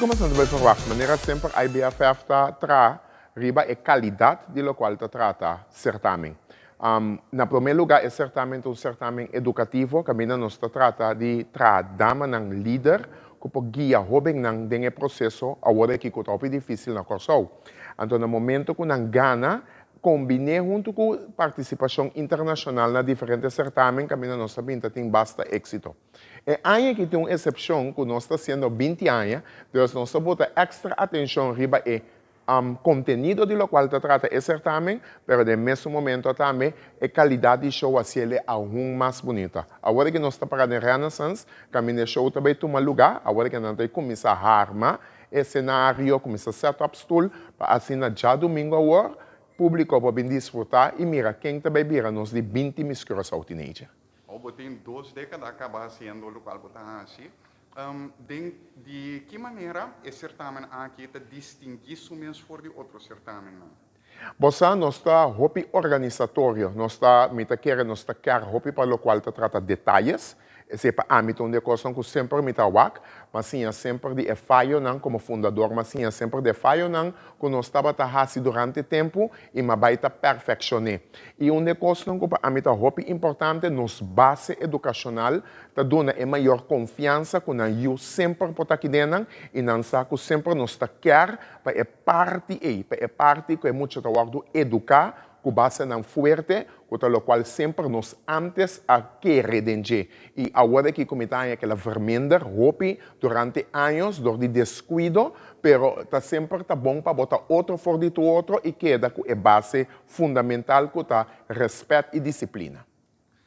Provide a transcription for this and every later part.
Kiko nos ta bai ferwagt? Manera semper IBFF ta traha riba e kalidat di lokual ta trata sertamen. Na promé lugá e sertamen ta un sertamen edukativo kaminda nos ta trata di traha damanan lider ku por guia hóbennan den e proseso awor aki ku ta hopi difísil na Kòrsou. Anto na momento ku nan gana, kombiné huntu ku partisipashon internashonal na diferente sertamen kaminda nos ta bin ta tin basta éksito. E aña aki tin un esepshon ku nos ta hasiendo 20 aña, dus nos ta bota èkstra atenshon riba e Contenido di locual ta trata e certamen, pero den mesun momento tambe e calidad di show a haciele aun mas bunita. Awor cu nos ta para den Renaissance, caminda e show ta bay tuma luga, awor cu nan ta cuminsa harma e scenario, cuminsa set up stoel, pa asina djadumingo awor, publico por bin disfruta y mira ken ta bay bira nos di 20 Miss Curaçao Teenager. Awor bo tin dos dékada kaba hasiendo lokual bo ta hasi. Den di ki manera e sertamen aki ta distinguí su mes for di otro sertamennan? Bo sa, nos ta hopi organisatorio. Nos ta, mi ta kere nos ta kèr hopi pa lokual ta trata detayes. Esei pa ami ta un di e kosnan ku semper mi ta wak. M'a siña semper di e fayonan, komo fundador m'a siña semper di e fayonan ku nos tabata hasi durante tempu i m'a bai ta pèrfèkshon'é. I un di e kosnan ku pa ami ta hopi importante, nos base edukashonal ta duna e mayor konfiansa ku nan yu semper por ta kid'é nan i nan sa ku semper nos ta kèr pa e parti ei, pa e parti ku e mucha ta wòrdu eduká ku basenan fuerte, ku ta lokual semper nos ántes a kere den dje. I awor aki ku mi ta haña kila verminder hopi durante años dor di deskuido, pero ta semper ta bon pa bo ta otro for di tur otro i keda ku e base fundamental ku ta rèspèt i disiplina.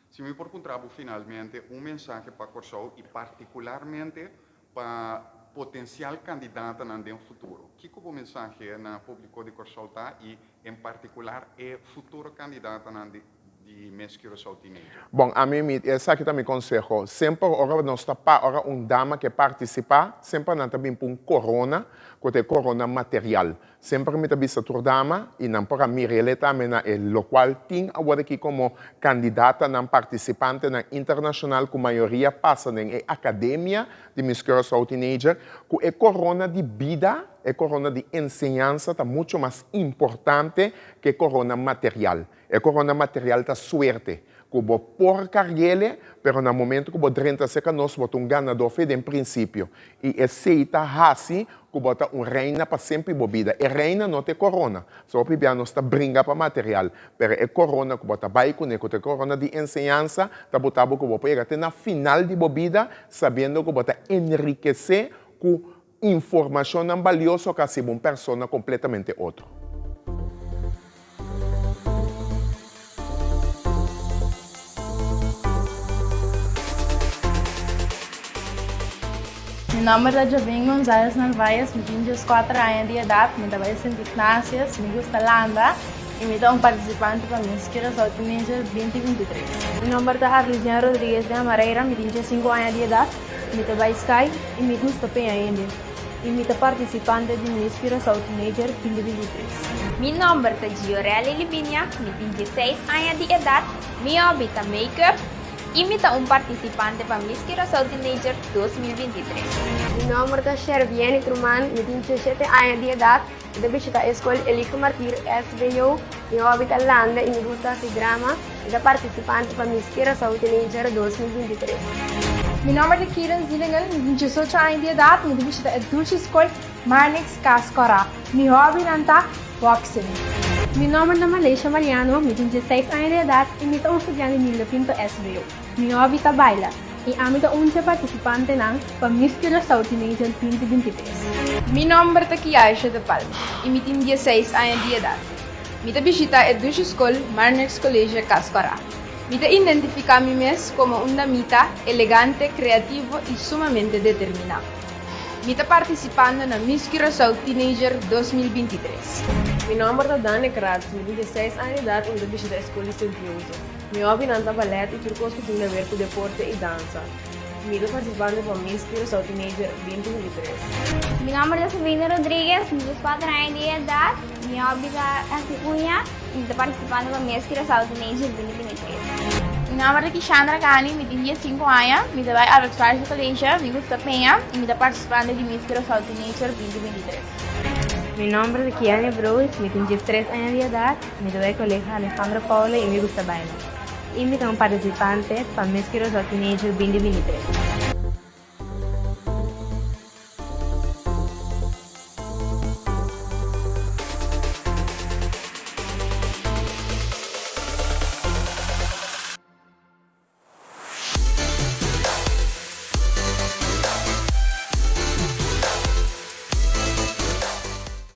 Si mi por puntra bo finalmente un mensahe pa Kòrsou i partikularmente pa potensial kandidatanan den futuro, kiko bo mensahe na públiko di Kòrsou ta i en partikular e futuro kandidatanan di di Miss Curaçao Teenager? Bon, ami mi, esaki ta mi konseho, semper ora nos ta pa, ora un dama ke partisipá, semper nan ta bin pa un korona, ku ta e korona material. Semper mi ta bisa tur dama i nan por a mir'ele tambe na e lokual tin awor aki komo kandidatanan partisipantenan internashonal ku mayoria pasa den e akademia di Miss Curaçao Teenager ku e korona di bida, e korona di enseñansa ta mucho mas importante ku e korona material. E korona material ta suerte ku bo por karg'ele, pero na momento ku bo drenta serka nos bo ta un ganadó fe den prinsipio. I esei ta hasi ku bo ta un reina pa semper bo bida. E reina no ta e korona. So hopi bia nos ta bringa pa material, pero e korona ku bo ta bai kuné, ku ta e korona di enseñansa, ta buta bo ku bo por yega te na final di bo bida sabiendo ku bo ta enrikesé ku Informashonnan balioso ka hasi bo un persona kompletamente otro. Mi nòmber ta Jovin Gonzalez Narvaez, mi tin dieskuater aña di edat, mi ta bai Sint Ignatius, mi gusta landa i mi ta un partisipante pa Miss Curaçao Teenager 2023. Mi nòmber ta Arlisian Rodriguez de Amareira, mi tin diesinku aña di edat. Mi ta bai Sky i mi gusta peña hende i mi ta partisipante di Miss Curaçao Teenager 2023. Mi nòmber ta Giorelli Libinia, mi tin dieseis aña di edat, mi hòbi ta make-up i mi ta un partisipante pa Miss Curaçao Teenager 2023. Mi nòmber ta Shervienne Truman, mi tin diesshete aña di edat, mi ta bishita e skol Eligio Martir SBO, mi hòbi ta landa i mi gusta hasi drama. Mi ta partisipante pa Miss Curaçao Teenager 2023. Mi nomber ta Kieran Zielingen, mi tin diesocho aña di edat, mi ta bishita e dushi skol Marnix Cas Cora. Mi hòbinan ta boxing. Mi nomber ta Maleisha Mariano, mi tin dieseis aña di edat i mi ta un studiante di Nilo Pinto SBO. Mi hòbi ta baila i ami ta un dje partisipantenan pa Miss Curaçao Teenager 2023. Mi nomber ta Kiaisha de Palma i mi tin dieseis aña di edat. Mi ta bishitá e dushi skol Marnix College Cascorá. Mi ta identifiká mi mes komo un damita elegante, kreativo i sumamente determiná. Mi ta partisipando na Miss Curaçao Teenager 2023. Mi nòmber ta Dane Kratz, mi tin dieseis aña di edat i mi ta bishitá e skol di Sint Jozef. Mi hòbinan ta balèt i tur kos ku tin di aber ku deporte i dansa. Mi ta partisipante pa Miss Curaçao Teenager 2023. Mi nòmber ta Sabrina Rodriguez, mi ta kuater aña di edat. Mi hobby ta hasi uña y mi ta participando pa Miss Curaçao Teenager 2023. Mi nòmber ta Kishandra Gani, mi tin 15 aña, mi ta bai Albert Schweitzer College, mi gusta peña i mi ta partisipante di Miss Curaçao Teenager 2023. Mi nòmber ta Kiane Broos, mi tin 13 aña di edat, mi ta bai Kolegio Alejandro Paula i mi gusta baila. I mi ta un partisipante pa Miss Curaçao Teenager 2023.